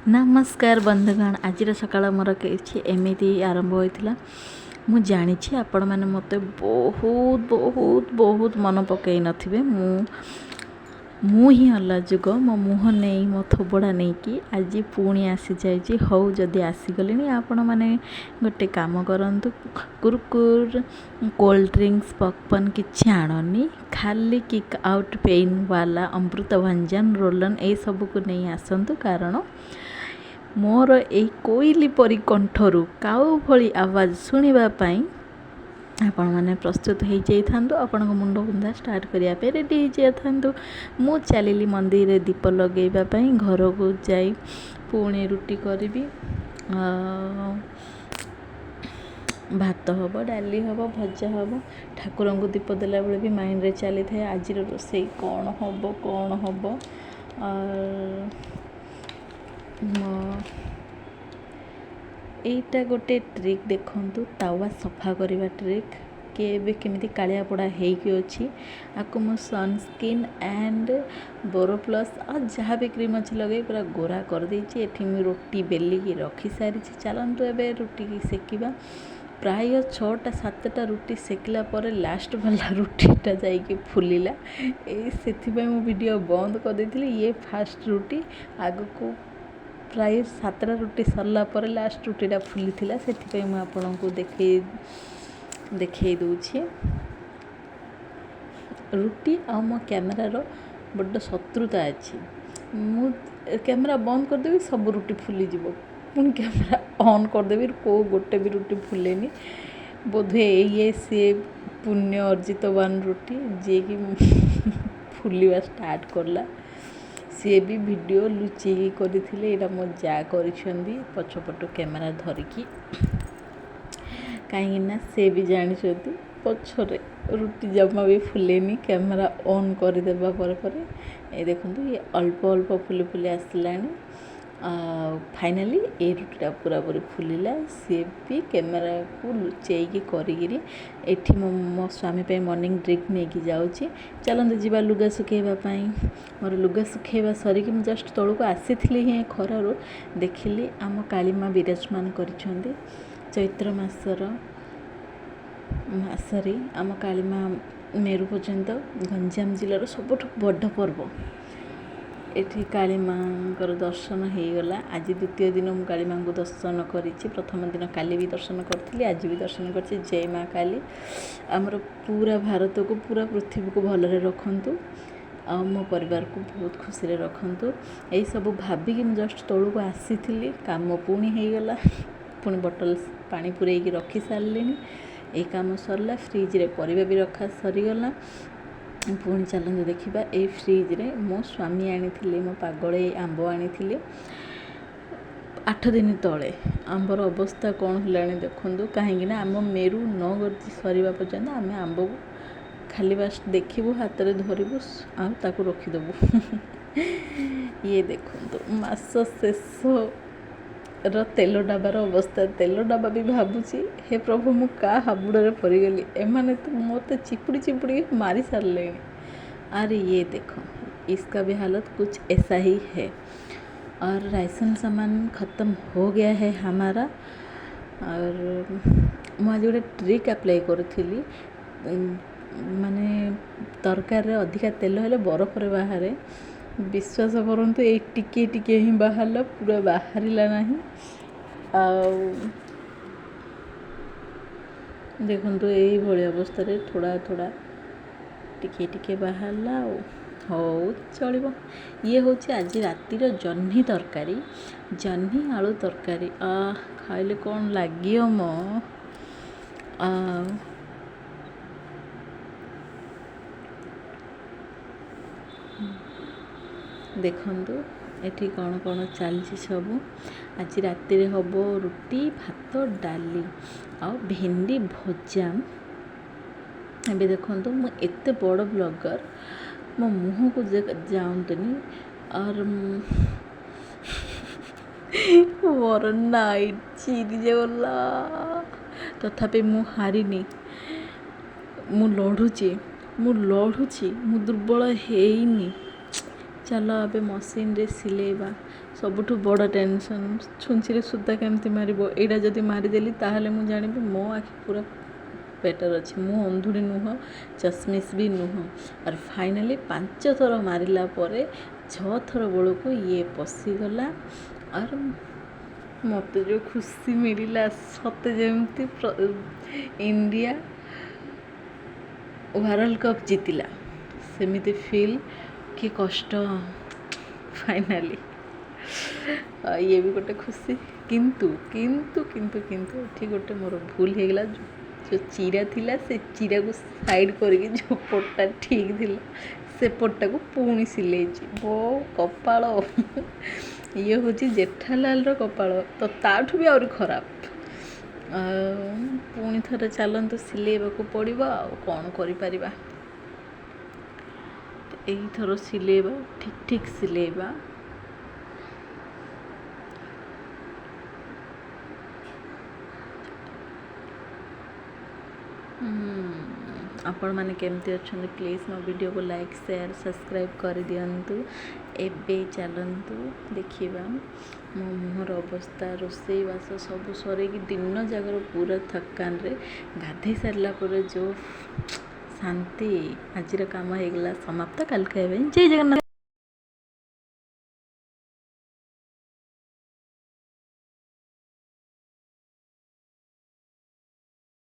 ନମସ୍କାର ବନ୍ଧୁଗଣ, ଆଜିର ସକାଳ ମୋର କିଛି ଏମିତି ଆରମ୍ଭ ହୋଇଥିଲା। ମୁଁ ଜାଣିଛି ଆପଣମାନେ ମୋତେ ବହୁତ ବହୁତ ବହୁତ ମନ ପକାଇ ନଥିବେ। ମୁଁ ହିଁ ଅଲାଯୁଗ, ମୋ ମୁହଁ ନେଇ, ମୋ ଥୋବଡ଼ା ନେଇକି ଆଜି ପୁଣି ଆସିଯାଇଛି। ହଉ, ଯଦି ଆସିଗଲିଣି, ଆପଣମାନେ ଗୋଟେ କାମ କରନ୍ତୁ, କୁରକୁର, କୋଲ୍ଡ ଡ୍ରିଙ୍କସ୍, ପପକର୍ନ କିଛି ଆଣନି, ଖାଲି କିକ୍ ଆଉଟ୍ ପେନ୍ ବାଲା ଅମୃତଭଞ୍ଜନ, ରୋଲନ୍ ଏଇସବୁକୁ ନେଇ ଆସନ୍ତୁ। କାରଣ ମୋର ଏଇ କୋଇଲି ପରି କଣ୍ଠରୁ କାଉ ଭଳି ଆବାଜ ଶୁଣିବା ପାଇଁ ଆପଣମାନେ ପ୍ରସ୍ତୁତ ହେଇଯାଇଥାନ୍ତୁ, ଆପଣଙ୍କ ମୁଣ୍ଡ ବିନ୍ଧା ଷ୍ଟାର୍ଟ କରିବା ପାଇଁ ରେଡ଼ି ହେଇଯାଇଥାନ୍ତୁ। ମୁଁ ଚାଲିଲି ମନ୍ଦିରରେ ଦୀପ ଲଗେଇବା ପାଇଁ। ଘରକୁ ଯାଇ ପୁଣି ରୁଟି କରିବି, ଭାତ ହେବ, ଡାଲି ହେବ, ଭଜା ହେବ। ଠାକୁରଙ୍କୁ ଦୀପ ଦେଲାବେଳେ ବି ମାଇଣ୍ଡରେ ଚାଲିଥାଏ ଆଜିର ରୋଷେଇ କ'ଣ ହେବ, କ'ଣ ହେବ। ଏଇଟା ଗୋଟେ ଟ୍ରିକ୍ ଦେଖନ୍ତୁ, ତାୱା ସଫା କରିବା ଟ୍ରିକ୍। କିଏ ଏବେ କେମିତି କାଳିଆ ପୋଡ଼ା ହେଇକି ଅଛି, ଆକୁ ମୁଁ ସନସ୍କ୍ରିନ୍ ଆଣ୍ଡ ବୋରୋ ପ୍ଲସ୍ ଆଉ ଯାହା ବି କ୍ରିମ୍ ଅଛି ଲଗେଇ ପୁରା ଗୋରା କରିଦେଇଛି। ଏଠି ମୁଁ ରୁଟି ବେଲିକି ରଖିସାରିଛି। ଚାଲନ୍ତୁ ଏବେ ରୁଟିକି ସେକିବା। ପ୍ରାୟ 6ଟା 7ଟା ରୁଟି ସେକିଲା ପରେ ଲାଷ୍ଟ ବାଲା ରୁଟିଟା ଯାଇକି ଫୁଲିଲା। ଏଇ ସେଥିପାଇଁ ମୁଁ ଭିଡ଼ିଓ ବନ୍ଦ କରିଦେଇଥିଲି। ଇଏ ଫାଷ୍ଟ ରୁଟି, ଆଗକୁ ପ୍ରାୟ 7ଟା ରୁଟି ସରିଲା ପରେ ଲାଷ୍ଟ ରୁଟିଟା ଫୁଲିଥିଲା, ସେଥିପାଇଁ ମୁଁ ଆପଣଙ୍କୁ ଦେଖେଇ ଦେଉଛି। ରୁଟି ଆଉ ମୋ କ୍ୟାମେରାର ବଡ଼ ଶତ୍ରୁତା ଅଛି। ମୁଁ କ୍ୟାମେରା ବନ୍ଦ କରିଦେବି, ସବୁ ରୁଟି ଫୁଲିଯିବ। ପୁଣି କ୍ୟାମେରା ଅନ୍ କରିଦେବି, କେଉଁ ଗୋଟେ ବି ରୁଟି ଫୁଲେନି। ବୋଧହୁଏ ଇଏ ସିଏ ପୁଣ୍ୟ ଅର୍ଜିତବାନ ରୁଟି ଯିଏକି ଫୁଲିବା ଷ୍ଟାର୍ଟ କଲା। ସିଏ ବି ଭିଡ଼ିଓ ଲୁଚେଇକି କରିଥିଲେ। ଏଇଟା ମୋ ଯା କରିଛନ୍ତି ପଛପଟୁ କ୍ୟାମେରା ଧରିକି, କାହିଁକିନା ସେ ବି ଜାଣିଛନ୍ତି ପଛରେ ରୁଟି ଜମା ବି ଫୁଲେନି କ୍ୟାମେରା ଅନ୍ କରିଦେବା ପରେ ପରେ। ଏ ଦେଖନ୍ତୁ, ଇଏ ଅଳ୍ପ ଅଳ୍ପ ଫୁଲି ଫୁଲି ଆସିଲାଣି। ଆଉ ଫାଇନାଲି ଏ ରୁଟିଟା ପୁରାପୁରି ଫୁଲିଲା, ସିଏ ବି କ୍ୟାମେରାକୁ ଲୁଚେଇକି କରିକିରି। ଏଠି ମୁଁ ମୋ ସ୍ୱାମୀ ପାଇଁ ମର୍ଣ୍ଣିଂ ଡ୍ରିଙ୍କ ନେଇକି ଯାଉଛି। ଚାଲନ୍ତୁ ଯିବା ଲୁଗା ଶୁଖେଇବା ପାଇଁ। ମୋର ଲୁଗା ଶୁଖେଇବା ସରିକି ମୁଁ ଜଷ୍ଟ ତଳକୁ ଆସିଥିଲି ହିଁ ଖରାରୁ, ଦେଖିଲି ଆମ କାଳୀମା ବିରାଜମାନ କରିଛନ୍ତି। ଚୈତ୍ର ମାସରେ ଆମ କାଳୀମା ମେରୁ ପର୍ଯ୍ୟନ୍ତ ଗଞ୍ଜାମ ଜିଲ୍ଲାର ସବୁଠୁ ବଡ଼ ପର୍ବ। ଏଠି କାଳୀ ମାଆଙ୍କର ଦର୍ଶନ ହେଇଗଲା। ଆଜି ଦ୍ୱିତୀୟ ଦିନ ମୁଁ କାଳୀ ମାଆଙ୍କୁ ଦର୍ଶନ କରିଛି। ପ୍ରଥମ ଦିନ କାଲି ବି ଦର୍ଶନ କରିଥିଲି, ଆଜି ବି ଦର୍ଶନ କରିଛି। ଜୟ ମା କାଳୀ। ଆମର ପୁରା ଭାରତକୁ, ପୁରା ପୃଥିବୀକୁ ଭଲରେ ରଖନ୍ତୁ ଆଉ ମୋ ପରିବାରକୁ ବହୁତ ଖୁସିରେ ରଖନ୍ତୁ। ଏଇସବୁ ଭାବିକି ମୁଁ ଜଷ୍ଟ ତଳକୁ ଆସିଥିଲି, କାମ ପୁଣି ହେଇଗଲା। ପୁଣି ବଟଲ ପାଣି ପୂରେଇକି ରଖି ସାରିଲିଣି। ଏଇ କାମ ସରିଲା, ଫ୍ରିଜରେ ପରିବା ବି ରଖା ସରିଗଲା। ପୁଣି ଚାଲନ୍ତୁ ଦେଖିବା ଏଇ ଫ୍ରିଜରେ ମୋ ସ୍ୱାମୀ ଆଣିଥିଲେ, ମୋ ପାଗଳ ଏଇ ଆମ୍ବ ଆଣିଥିଲେ 8 ଦିନ ତଳେ। ଆମ୍ବର ଅବସ୍ଥା କ'ଣ ହେଲାଣି ଦେଖନ୍ତୁ। କାହିଁକିନା ଆମ ମେରୁ ନ ସରିବା ପର୍ଯ୍ୟନ୍ତ ଆମେ ଆମ୍ବକୁ ଖାଲି ବାସ୍ ଦେଖିବୁ, ହାତରେ ଧରିବୁ ଆଉ ତାକୁ ରଖିଦେବୁ। ଇଏ ଦେଖନ୍ତୁ ମାସ ଶେଷର ତେଲ ଡବାର ଅବସ୍ଥା। ତେଲ ଡବା ବି ଭାବୁଛି, ହେ ପ୍ରଭୁ, ମୁଁ କାହା ହାବୁଡ଼ରେ ପଡ଼ିଗଲି, ଏମାନେ ତ ମୋତେ ଚିପୁଡ଼ି ଚିପୁଡ଼ିକି ମାରି ସାରିଲେଣି। अरे ये देखो, इसका भी हालत कुछ ऐसा ही है। और राशन सामान ख़त्म हो गया है हमारा। और ମୁଁ ଆଜି ଗୋଟେ ଟ୍ରିକ୍ ଆପ୍ଲାଏ କରୁଥିଲି, ମାନେ ତରକାରୀରେ ଅଧିକା ତେଲ ହେଲେ ବରଫରେ ବାହାରେ। ବିଶ୍ୱାସ କରନ୍ତୁ, ଏଇ ଟିକିଏ ଟିକିଏ ହିଁ ବାହାରିଲା, ପୁରା ବାହାରିଲା ନାହିଁ। ଆଉ ଦେଖନ୍ତୁ, ଏଇଭଳି ଅବସ୍ଥାରେ ଥୋଡ଼ା ଥୋଡ଼ା ଟିକିଏ ଟିକିଏ ବାହାରିଲା। ଆଉ ହଉ, ଚଳିବ। ଇଏ ହେଉଛି ଆଜି ରାତିର ଜହ୍ନି ତରକାରୀ, ଜହ୍ନି ଆଳୁ ତରକାରୀ। ଖାଇଲେ କ'ଣ ଲାଗିବ ମ। ଆଉ ଦେଖନ୍ତୁ ଏଠି କ'ଣ କ'ଣ ଚାଲିଛି ସବୁ। ଆଜି ରାତିରେ ହେବ ରୁଟି, ଭାତ, ଡାଲି ଆଉ ଭେଣ୍ଡି ଭଜା। ଏବେ ଦେଖନ୍ତୁ, ମୁଁ ଏତେ ବଡ଼ ବ୍ଲଗର୍, ମୋ ମୁହଁକୁ ଯାଆନ୍ତୁନି। और ମୋର ନାଇଟ୍ ଚିରିଗଲା, ତଥାପି ମୁଁ ହାରିନି। ମୁଁ ଲଢ଼ୁଛି, ମୁଁ ଲଢ଼ୁଛି, ମୁଁ ଦୁର୍ବଳ ହେଇନି। ଚାଲ ଏବେ ମସିନ୍ରେ ସିଲେଇବା। ସବୁଠୁ ବଡ଼ ଟେନସନ୍, ଛୁଞ୍ଚିରେ ସୂତା କେମିତି ମାରିବ। ଏଇଟା ଯଦି ମାରିଦେଲି, ତାହେଲେ ମୁଁ ଜାଣିବି ମୋ ଆଖି ପୁରା ବେଟର୍ ଅଛି, ମୁଁ ଅନ୍ଧୁଣି ନୁହଁ, ଚଷମିସ୍ ବି ନୁହଁ। ଆର୍ ଫାଇନାଲି 5 ଥର ମାରିଲା ପରେ 6 ଥର ବେଳକୁ ଇଏ ପଶିଗଲା। ଆର୍ ମୋତେ ଯେଉଁ ଖୁସି ମିଳିଲା, ସତେ ଯେମିତି ଇଣ୍ଡିଆ ୱାର୍ଲଡ଼ କପ୍ ଜିତିଲା ସେମିତି ଫିଲ୍। କି କଷ୍ଟ, ଫାଇନାଲି ଇଏ ବି ଗୋଟେ ଖୁସି। କିନ୍ତୁ କିନ୍ତୁ କିନ୍ତୁ କିନ୍ତୁ ଏଠି ଗୋଟେ ମୋର ଭୁଲ ହେଇଗଲା। ଯେଉଁ ଚିରା ଥିଲା, ସେ ଚିରାକୁ ସାଇଡ଼୍ କରିକି ଯେଉଁ ପଟଟା ଠିକ୍ ଥିଲା, ସେ ପଟଟାକୁ ପୁଣି ସିଲେଇଛି। ମୋ କପାଳ, ଇଏ ହେଉଛି ଜେଠାଲାଲର କପାଳ ତ ତାଠୁ ବି ଆହୁରି ଖରାପ। ଆଉ ପୁଣି ଥରେ ଚାଲନ୍ତୁ, ସିଲେଇବାକୁ ପଡ଼ିବ। ଆଉ କ'ଣ କରିପାରିବା? ଏଇଥର ସିଲେଇବା, ଠିକ୍ ଠିକ୍ ସିଲେଇବା। ଆପଣମାନେ କେମିତି ଅଛନ୍ତି? ପ୍ଲିଜ୍ ମୋ ଭିଡ଼ିଓକୁ ଲାଇକ୍, ସେୟାର, ସବସ୍କ୍ରାଇବ୍ କରିଦିଅନ୍ତୁ। ଏବେ ଚାଲନ୍ତୁ ଦେଖିବା ମୋ ମୁହଁର ଅବସ୍ଥା। ରୋଷେଇବାସ ସବୁ ସରେଇକି ଦିନ ଯାକର ପୁରା ଥକାନରେ ଗାଧେଇ ସାରିଲା ପରେ ଯେଉଁ ଶାନ୍ତି! ଆଜିର କାମ ହେଇଗଲା ସମାପ୍ତ। କାଲି ଖାଇବା ପାଇଁ ଜୟ ଜଗନ୍ନାଥ।